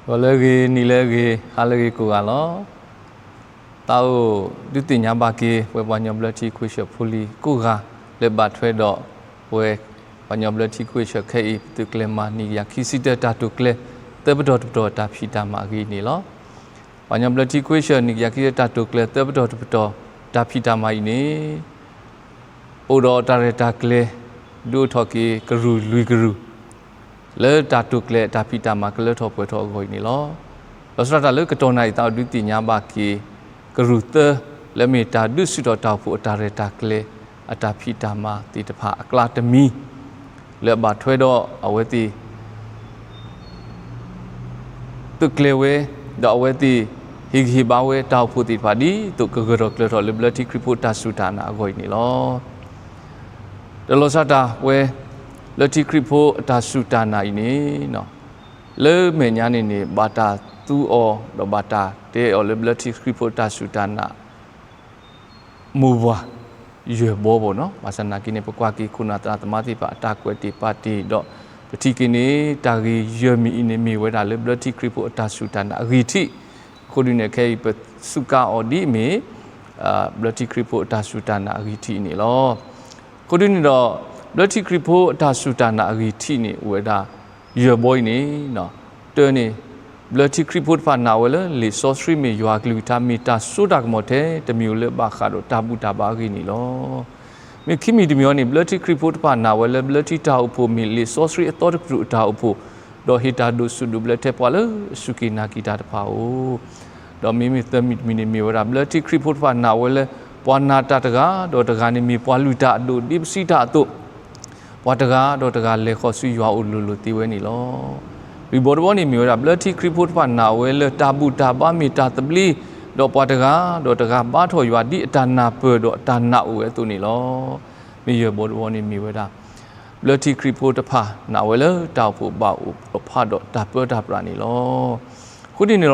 ဂီၤလၢအဂ့ၤ, နံၤလၢအဂ့ၤ, ဟါလၢအဂ့ၤကိးဂၤလီၤ. သးအိၣ်ဒုးသ့ၣ်ညါဘၣ်က့ၤ ပှၤကညီဘျၢထံခဝ့ၡၢၣ်ဖိလံၤကိးဂၤ လၢဘၣ်ထွဲဒီး ပှၤကညီဘျၢထံခဝ့ၡၢၣ်ခဲအံၤ ပသုးကျဲၤမၤနံၣ်ကယၤခံဆံတၢ တၢ်တိာ်ကျဲၤသၢပတီၢ်တပတီၢ် တၢ်ဖံးတၢ်မၤအဂ့ၢ်န့ၣ်လီၤ. ပှၤကညီဘျၢထံခဝ့ၡၢၣ် နံၣ်ကယၤခံဆံတၢ တၢ်တိာ်ကျဲၤသၢပတီၢ်တပတီၢ် တၢ်ဖံးတၢ်မၤအံၤန့ၣ် အိၣ်ဒီးတၢ်ရဲၣ်တၢ်ကျဲၤ ဒုးအိၣ်ထီၣ်က့ၤကရူၢ်လွံၢ်ကရူၢ် လၢတၢ်တိာ်ကျဲၤအတၢ်ဖံးတၢ်မၤကလၢထီၣ်ပှဲၤထီၣ်အဂီၢ်အံၤန့ၣ်လီၤ. လီၤဆီဒၣ်တၢ်လၢကတီၢ်နၣ်အံၤ သးအိၣ်ဒုးသ့ၣ်ညါဘၣ်က့ၤ ကရူၢ်သၢ လၢမ့ၢ်တၢ်ဒုးဆူၣ်ထီၣ်တၢ်အိၣ်ဖှိၣ်အတၢ်ရဲၣ်တၢ်ကျဲၤ အတၢ်ဖံးတၢ်မၤသ့ၣ်တဖၣ်အကျါတမံၤ လၢအဘၣ်ထွဲဒီးအဝဲသ့ၣ် သုးကျဲၤဝဲ ဒီးအဝဲသ့ၣ်ဟ့ၣ်ဂံၢ်ဟ့ၣ်ဘါဝဲတၢ်အိၣ်ဖှိၣ်သ့ၣ်တဖၣ် ဒ်သိးကဂၢၢ်ထီၣ်ကျၢၤထီၣ်လၢဘျၢထံခရံာ်ဖိတၢ်စူၢ်တၢ်နာ်အဂီၢ်အံၤန့ၣ်လီၤ. တၢ်လီၤဆီဒၣ်တၢ်ဝဲ ဘျၢထံခရံာ်ဖိအတၢ်စူၢ်တၢ်နာ်အံၤန့ၣ် လၢမဲာ်ညါန့ၣ်န့ၣ် ဘၣ်တၢ်သူအီၤ ဒီးဘၣ်တၢ်တဲအီၤလၢဘျၢထံခရံာ်ဖိတၢ်စူၢ်တၢ်နာ် မိၢ်ပှၢ်ယဲၢ်ဘီဘၣ်နီၤ. ဘၣ်ဆၣ်နာ်က့န့ၣ် ပကွၢ်က့ၤခိၣ်နၢ်သရၣ်သမါသ့ၣ်တဖၣ်အတၢ်ကွဲးတ့ၢ်ပာ်တ့ၢ်ဒီး ပထံၣ်က့ၤန့ၣ် တၢ်ဂ့ၢ်ယဲၢ်မံၤအံၤန့ၣ် မ့ၢ်ဝဲဒၣ်လၢဘျၢထံခရံာ်ဖိအတၢ်စူၢ်တၢ်နာ်အဂံၢ်ထံး. အဃိဒ်န့ၣ် ခဲအံၤပစူးကါအီၤဒ်အမ့ၢ် ဘျၢထံခရံာ်ဖိအတၢ်စူၢ်တၢ်နာ်အဂံၢ်ထံးအံၤန့ၣ်လီၤ. အဃိဒ်န့ၣ်ဒီး ဘျၢထံခရံာ်ဖိအတၢ်စူၢ်တၢ်နာ်အဂံၢ်ထံးန့ၣ် အိၣ်ဝဲဒၣ် ယဲၢ်ဘီအံၤန့ၣ် တၢန့ၣ် ဘျၢထံခရံာ်ဖိတဖၣ်နာ်ဝဲလၢ လံာ်စီဆှံမ့ၢ်ယွၤအကလုၢ်ကထါ မ့ၢ်တၢ်စိတၢ်ကမီၤထဲတမံၤဧိၤလၢဘၣ်ဃးဒီးတၢ်ဘူၣ်တၢ်ဘါအဂ့ၢ်န့ၣ်လီၤ. မ့ၢ်ခံမံၤတမံၤအံၤန့ၣ် ဘျၢထံခရံာ်ဖိတဖၣ်နာ်ဝဲလၢ ဘျၢထံတၢ်အိၣ်ဖှိၣ်မ့ၢ်လံာ်စီဆှံအသီတကတြူၢ်အတၢ်အိၣ်ဖှိၣ်, ဒီးဟ့ၣ်တၢ်ဒိးစူၣ်ဒိးဘျၢထဲပှၤလၢအစူၢ်က့ၤနာ်က့ၤတၢ်တဖၣ်ဧိၤ ဒီးမ့မ့ၢ်သၢမံၤတမံၤန့ၣ် မ့ၢ်ဝဲဒၣ် ဘျၢထံခရံာ်ဖိတဖၣ်နာ်ဝဲလၢ ပှၤနာ်တၢ်တဂၤဒီးတဂၤန့ၣ် မ့ၢ်ပှၤလုၢ်တၢ်အဒိၣ် ဒ်ပစံးတၢ်အသိး ပှၤတဂၤဒီးတဂၤလဲၤဃီၤဆူယွၤအအိၣ်လိၤလိၤသ့ဝဲန့ၣ်လီၤ. လွံၢ်ဘီတဘီန့ၣ် မ့ၢ်ဝဲဒၣ် ဘျၢထံခရံာ်ဖိတဖၣ်နာ်ဝဲလၢ တၢ်ဘူၣ်တၢ်ဘါမ့ၢ်တၢ်သဘျ့, ဒီးပှၤတဂၤဒီးတဂၤဘါထီၣ်ယွၤ ဒ်အတၢ်နၢ်ပၢၢ်ဒီးအတၢ်နာ်အိၣ်ဝဲအသိးန့ၣ်လီၤ. မ့ၢ်ယဲၢ်ဘီတဘီန့ၣ် မ့ၢ်ဝဲဒၣ် ဘျၢထံခရံာ်ဖိတဖၣ်နာ်ဝဲလၢ တၢ်အိၣ်ဖှိၣ်ဘၣ်အိၣ်ဖးဒီးတၢ်ပၢတၢ်ပြးန့ၣ်လီၤ. အဃိဒ်န့ၣ်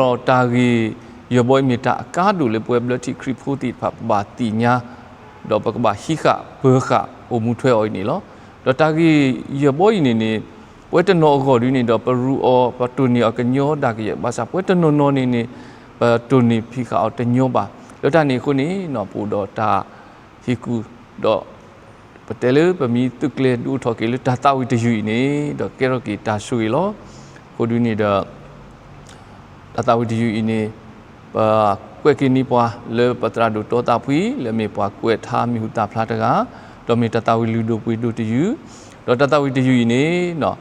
ဒီး တၢ်ဂ့ၢ်ယဲၢ်ဘီအံၤမ့ၢ်တၢ်အကါဒိၣ်လၢ ပဝဲဘျၢထံခရံာ်ဖိသ့ၣ်တဖၣ် ပဘၣ်သ့ၣ်ညါ ဒီးပကဘၣ်ဟံးဃာ်ပၢၤဃာ်အိၣ်မူထွဲအီၤအံၤန့ၣ်လီၤ. ဒီးတၢ်ဂ့ၢ်ယဲၢ်ဘီအံၤန့ၣ်န့ၣ် ပဝဲတနီၤအဂီၢ်ဒ်န့ၣ်ဒီး ပရူးအီၤ ပတိၢ်န့ၢ်အီၤကညီဒၣ်ကယဲၢ်, ဘၣ်ဆၣ်ပဝဲတနီၤနီၤန့ၣ်န့ၣ် ပတိၢ်န့ၢ်ဖံးဃာ်အီၤတညီဘၣ်. လၢတၢ်န့ၣ်အဃိန့ၣ် ပအိၣ်ဒီးတၢ်ဟ့ၣ်ကူၣ်ဒီး ပတဲလၢပမ့ၢ်သုးကျဲၤဒုးအိၣ်ထီၣ်က့ၤလၢတၢ်သးဝံၣ်တယုၢ်အံၤန့ၣ် ဒီးကဲထီၣ်က့ၤတၢ်ဆိၣ်ဂ့ၤလီၤ. အဃိဒ်န့ၣ်ဒီး တၢ်သးဝံၣ်တယုၢ်အံၤန့ၣ် ပကွဲးက့ၤန့ၢ်ပှၤလၢပသရၣ်ဒိၣ်တီသးဖှံ လၢမ့ၢ်ပှၤကွဲးထါမံၤဟူသၣ်ဖျါတဂၤ, ဒီးမ့ၢ်တၢ်သးဝံၣ်လုၢ်ဒိၣ်ပှ့ၤဒိၣ်တယုၢ်, ဒီးတၢ်သးဝံၣ်တယုၢ်အံၤန့ၣ်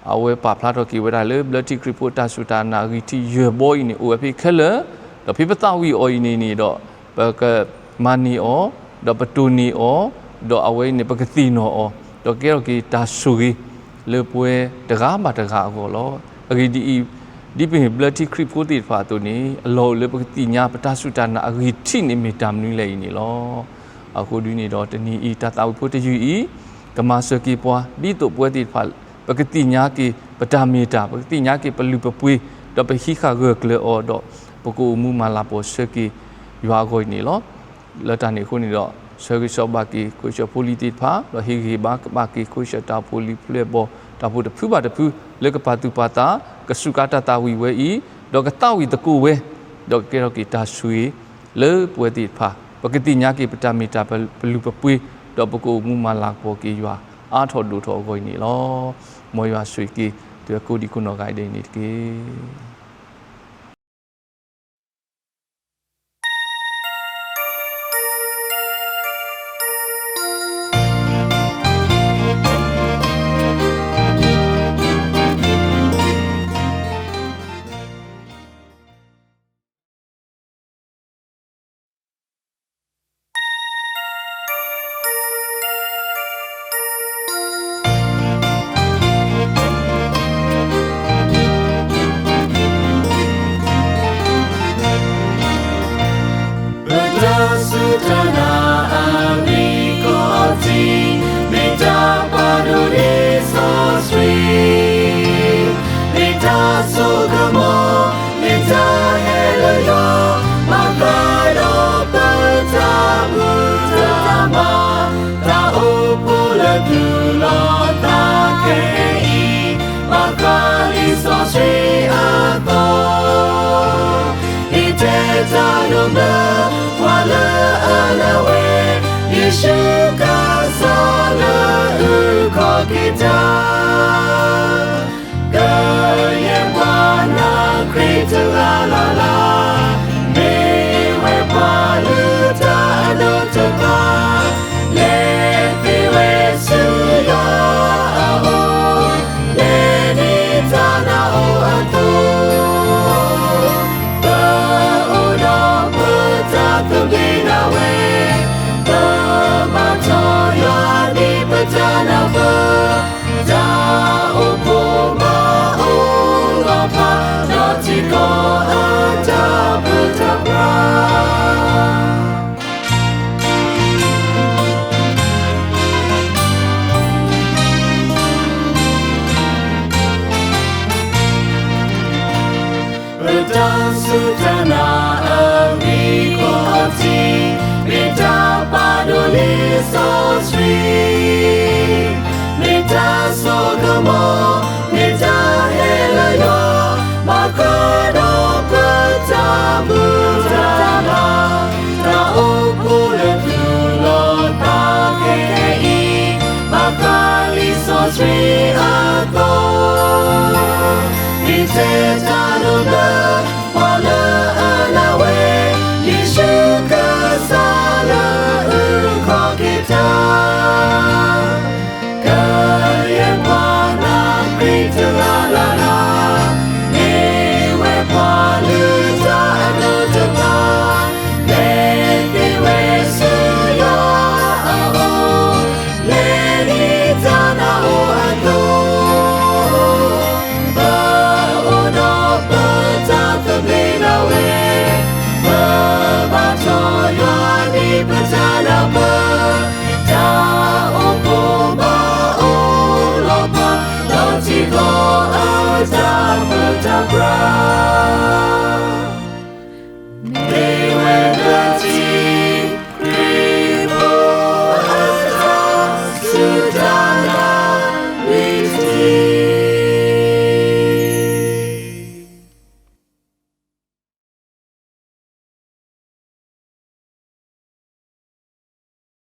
အဝဲပာ်ဖျါထီၣ်က့ၤဝဲဒၣ်လၢ ဘျၢထံခရံာ်ဖိတၢ်စူၢ်တၢ်နာ်အဂံၢ်ထံးယဲၢ်ဘီအံၤန့ၣ် အိၣ်ဝဲဖဲခဲလၢာ်, ဒီးဖဲပသးဝံၣ်အီၤအံၤန့ၣ်န့ၣ်ဒီး ပကမၤန့ၢ်အီၤ, ဒီးပတိၢ်န့ၢ်အီၤ, ဒီးအဝဲအံၤန့ၣ် ပကသ့ၣ်နီၣ်အီၤ, ဒီးကဲထီၣ်က့ၤတၢ်ဆိၣ်ဂ့ၤ လၢပဝဲတဂၤဘၣ်တဂၤအဂီၢ်လီၤ. အဂ့ၢ်ဒ်အံၤ, ဒ်ပမ့ၢ်ဘျၢထံခရံာ်ဖိသ့ၣ်တဖၣ်အသိးန့ၣ် အလီၢ်အိၣ်လၢပကသ့ၣ်ညါ ပတၢ်စူၢ်တၢ်နာ်အဂံၢ်ထံးန့ၣ် မ့ၢ်တၢ်မနုၤလဲၣ်အံၤန့ၣ်လီၤ. အဃိဒ်န့ၣ်ဒီး တနံၤအံၤ တၢ်သးဝံၣ်ဖိတယုၢ်အံၤ ကမၤစၢၤက့ၤပှၤ ဒ်သိးပဝဲသ့ၣ်တဖၣ် ပကသ့ၣ်ညါက့ၤ ပတၢ်မ့ၢ်တၢ်, ပကသ့ၣ်ညါက့ၤပလုၢ်ပပှ့ၤ, ဒီးပဟံးဃာ်ဂၢၢ်ကျၢၤအီၤဒီး ပကအိၣ်မူမၤလၤကပီၤဆၢက့ၤယွၤအဂီၢ်အံၤန့ၣ်လီၤ. လၢတၢ်န့ၣ်အဃိန့ၣ်ဒီး ဆၢဂ့ၤဆၢဝါဘၣ်က့ၤ ခဝ့ၡၢၣ်ဖိလံၤသ့ၣ်တဖၣ်, ဒီးဟ့ၣ်ဂံၢ်ဟ့ၣ်ဘါကဘၣ်က့ၤ ခဝ့ၡၢၣ်တၢ်အိၣ်ဖှိၣ်လံၤဖျၢၣ်ဘီၣ် တၢ်အိၣ်ဖှိၣ်တဖုဘၣ်တဖု လၢကပာ်သူၣ်ပာ်သး ကစူးကါတၢ်သးဝံၣ်ဝဲအံၤ, ဒီးကသးဝံၣ်သကိးဝဲ, ဒီးကကဲထီၣ်က့ၤတၢ်ဆိၣ်ဂ့ၤ လၢပဝဲသ့ၣ်တဖၣ် ပကသ့ၣ်ညါက့ၤပတၢ်မ့ၢ်တၢ် ပလုၢ်ပပှ့ၤ, ဒီးပကအိၣ်မူမၤလၤကပီၤက့ၤယွၤ အါထီၣ်ဒိၣ်ထီၣ်အဂီၢ်အံၤန့ၣ်လီၤ. မ်ယွၤဆိၣ်ဂ့ၤက့ၤ သုကိးဒံကိးနီၢ်ဂၤဒဲးန့ၣ်တက့ၢ်. ယ့ၣ်ၡူးကစၢ်လၢအုၣ်က့ၤခီၣ်က့ၤတၢ်, ကယဲၢ်ပှၤနၢ်ခရံာ်တဂၤလၢ်လၢ်, မ့ၢ်ဝဲပှၤလုၢ်တၢ်အဒိၣ်တဖၣ်, လဲၤသ့ဝဲဆူယွၤအအိၣ်, လဲၤဒ်တၢ်နၢ်အိၣ်အသိး ပအိၣ်ဒီးပတၢ်သဘျ့ဒၣ်ဝဲ, ပဘၣ်ထီၣ်ယွၤဒ်ပတၢ်နၢ်ပၢၢ်, တၢ်အိၣ်ဖှိၣ်ဘၣ်အိၣ်လီၤဖး, ဒီးထံကီၢ်အတၢ်ပၢတၢ်ပြး ပတၢ်စူၢ်တၢ်နာ်အဂံၢ်ခီၣ်ထံး, မ့ၢ်တၢ်ပာ်ဒိၣ်လံာ်စီဆှံ, မ့ၢ်တၢ်စိကမီၤ, မ့ၢ်တၢ်ဟဲလၢယွၤ, ဘၣ်ဃးဒီးပတၢ်ဘူၣ်တၢ်ဘါ, တၢ်အိၣ်ဖှိၣ်လၢသူၣ်လီၤသးခဲခဲအံၤ, ဘၣ်ဃးလံာ်စီဆှံအသီ မ့ၢ်ထဲတၢ်ဒိးဘျၢ ပှၤလၢအနာ်ဝဲ, ယ့ၣ်ၡူးကစၢ်လၢအုၣ်ခီၣ်က့ၤတၢ်, ကယဲၢ်ပှၤနၢ်ခရံာ်တဂၤလၢ်လၢ်, မ့ၢ်ဝဲပှၤလုၢ်တၢ်အဒိၣ်တဖၣ်, လဲၤသ့ဝဲဆူယွၤအအိၣ်, လဲၤဒ်တၢ်နၢ်အိၣ်အသိး ပအိၣ်ဒီးပတၢ်သဘျ့ဒၣ်ဝဲ, ပဘၣ်ထီၣ်ယွၤဒ်ပတၢ်နၢ်ပၢၢ်, တၢ်အိၣ်ဖှိၣ်ဘၣ်အိၣ်လီၤဖး, ဒီးထံကီၢ်အတၢ်ပၢတၢ်ပြး မ့ၢ်